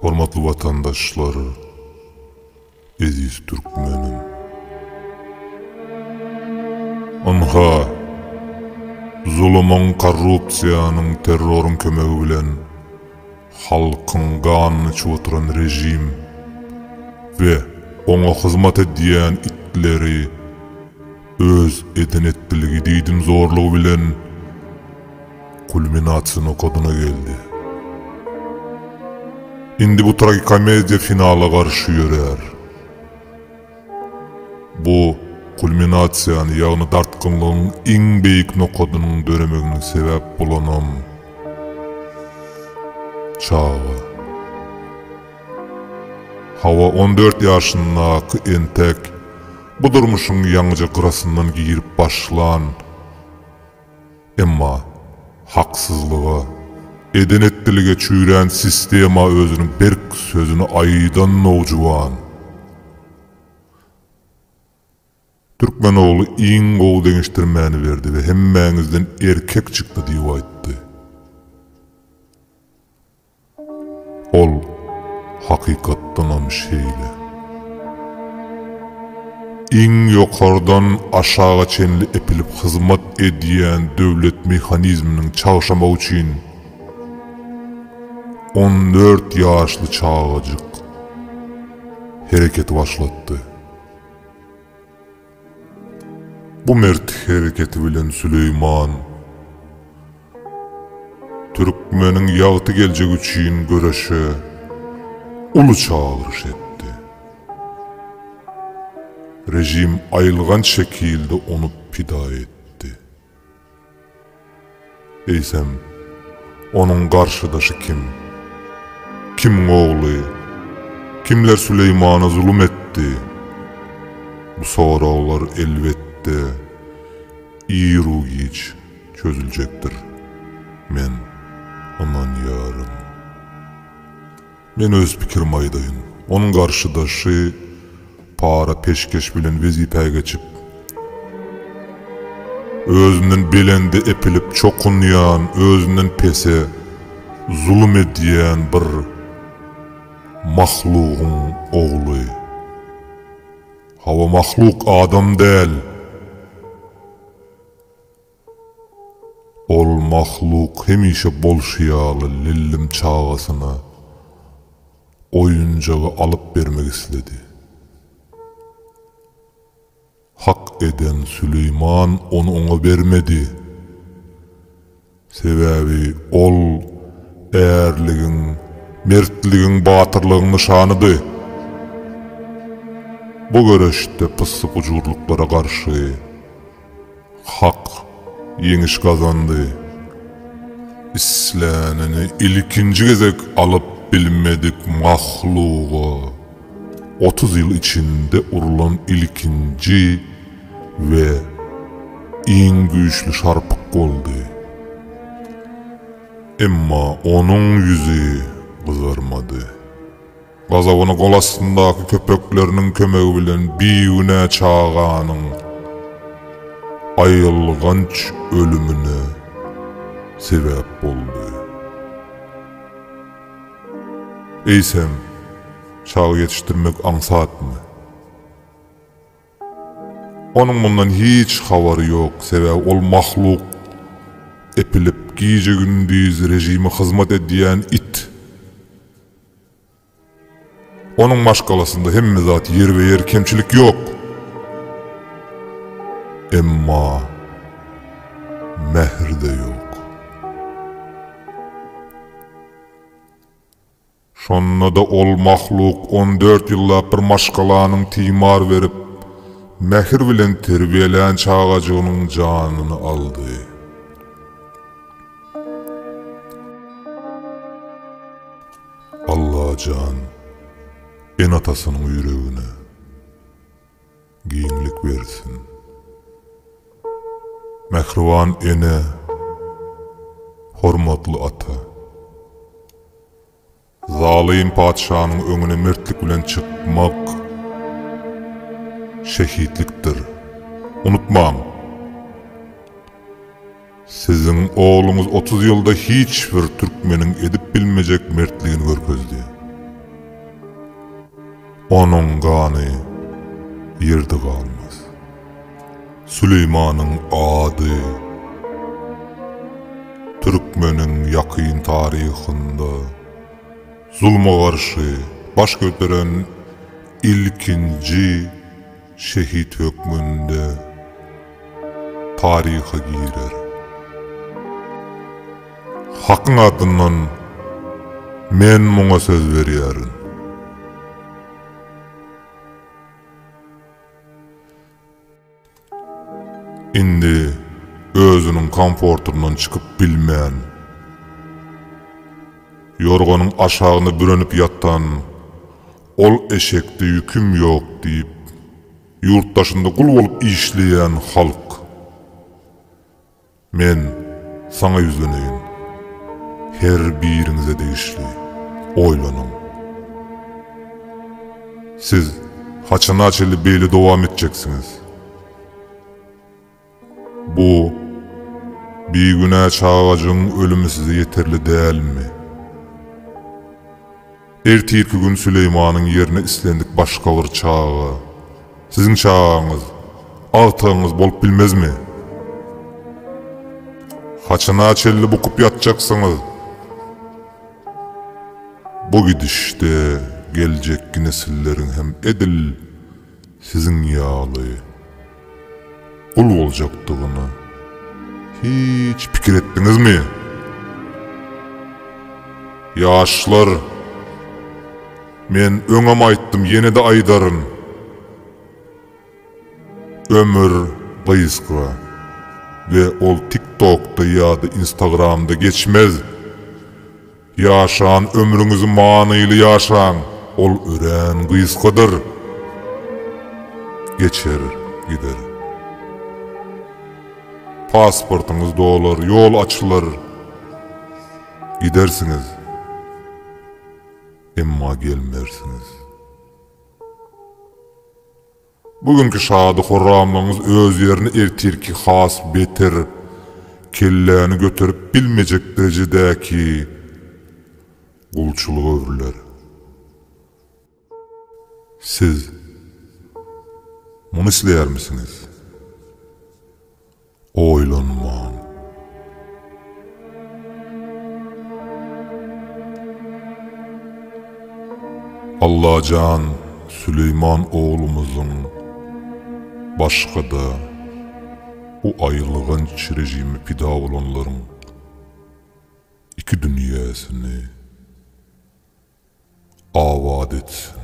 Hormatly watandaşlar, eziz türkmenim. Ynha, zulumyň, korrupsiýanyň, terroryň kömegi bilen halkyň ganyny içip oturan režim we oňa hyzmat edýän itleri öz eden-etdiligi, diýdimzorlugy bilen Kulminasiýa nokadyna geldi. Indi bu tragikomediýa finala garşy ýörär. Bu kulminasiýany, ýagny dartgynlygyň iň beýik nokadynyň döremegine sebäp bolanam çaga. Hawa, 14 ýaşyndaky entek bu durmuşyň ýaňyja gyrasyndan girip başlan Emma haksyzlyga, eden-etdilige çüýrän sistema özüniň berk sözüni aýdan nowjuwan. Türkmen ogly iň gowy deňeşdirmäni berdi we hemmäňizden erkek çykdy diýip aýtdy. Ol hakykatdanam şeýle. Iň ýokardan aşaga çenli epilip hyzmat edýän döwlet mehanizminiň çagşamagy üçin 14 ýaşly çagajyk hereketi başlatdy. Bu mert hereketi bilen Süleýman türkmeniň ýagty geljegi üçin göreşe uly çagyryş etdi. Režim aýylganç şekilde ony pida etdi. Eýsem, onuň garşydaşy kim? Kimiň ogly? Kimler Süleýmana zulum etdi? Bu soraglar, elbetde, iru-giç çözüljekdir, men ynanýaryn. Men öz pikirimi aýdaýyn. Onuň garşydaşy para-peşgeş bilen wezipä geçip, özünden belende epilip çokunýan, özünden pese zulum edýän bir mahlugyň ogly. Hawa, mahluk, adam däl. Ol mahluk hemişe bolşy ýaly lillim çagasyna oýunjagy alyp bermek isledi. Hak eden Süleýman ony oňa bermedi. Sebäbi ol ärligiň, mertligiň, batyrlygyň nyşanydy. Bu göreşde pyssy-pujurlyklara garşy Hak ýeňiş gazandy. Islänini ilkinji gezek alyp bilmedik mahluga 30 ýyl içinde urlan ilkinji we iň güýçli şarpyk boldy. Emma onuň ýüzi gyzarmady. Gazabyny gol astyndaky köpekleriniň kömegi bilen bigünä çaganyň aýylganç ölümine sebäp boldy. Eýsem, çaga ýetişdirmek aňsatmy? Onuň mundan hiç habary ýok, sebäbi ol mahluk epilip gije-gündiz režime hyzmat edýän it. Onuň maşgalasynda hemme zat ýerbe-ýer, kemçilik ýok. Emma mähir-de ýok. Şonda-da ol mahluk 14 ýyllap bir maşgalanyň timar berip, mähir bilen terbiýelän çagajygynyň janyny aldy. Allajan ene-atasynyň ýüregine giňlik bersin. Mähriban ene, hormatly ata. Zalym patyşanyň öňüne mertlik bilen çykmak şehitlikdir. Unutmaň! Siziň ogluňyz 30 ýylda hiç bir türkmeniň edip bilmejek mertligini görkezdi. Onuň gany ýerde galmaz. Süleýmanyň ady türkmeniň ýakyn taryhynda zulma garşy baş göteren ilkinji şehit hökmünde taryha girer. Hakyň adyndan men muňa söz berýärin. Indi özüniň komfortyndan çykyp bilmän, ýorganyň aşagyna bürenip ýatan ol eşekde ýüküm ýok diýip, ýurt daşynda gul bolup işleýän halk. Men saňa ýüzleneýin. Her biriňize degişli. Oýlanyň. Siz haçana çenli beýle dowam etjeksiňiz? Bu bigünä çagajygyň ölümi size ýeterli dälmi? Ertirki gün Süleýmanyň ýerine islendik başga bir çaga, siziň çagaňyz, agtygyňyz bolup bilmezmi? Haçana çenli bukup ýatjaksyňyz? Bu gidişde geljekki nesilleriň hem edil siziň ýaly gul boljakdygyny hiç pikir etdiňizmi? Ýaşlar, men öňem aýtdym, ýene-de aýdaryn. Ömür gysga we ol TikTokda ýa-da Instagramda geçmez. Ýaşan ömrüňizi manyly ýaşaň, ol örän gysgadyr. Geçer gider. Pasportyňyz dolar, ýol açylar. Gidersiňiz. Emma gelmersiňiz. Bu günki şady-horramlygyňyz öz ýerine ertirki has beter, kelläni göterip bilmejek derejedäki gulçulyga öwrüler. Siz muny isleýärmisiňiz? Oýlanmaň. Allajan Süleýman oglumyzyň başga-da bu aýylganç režime pida bolanlaryň iki dünýäsini abat etsin.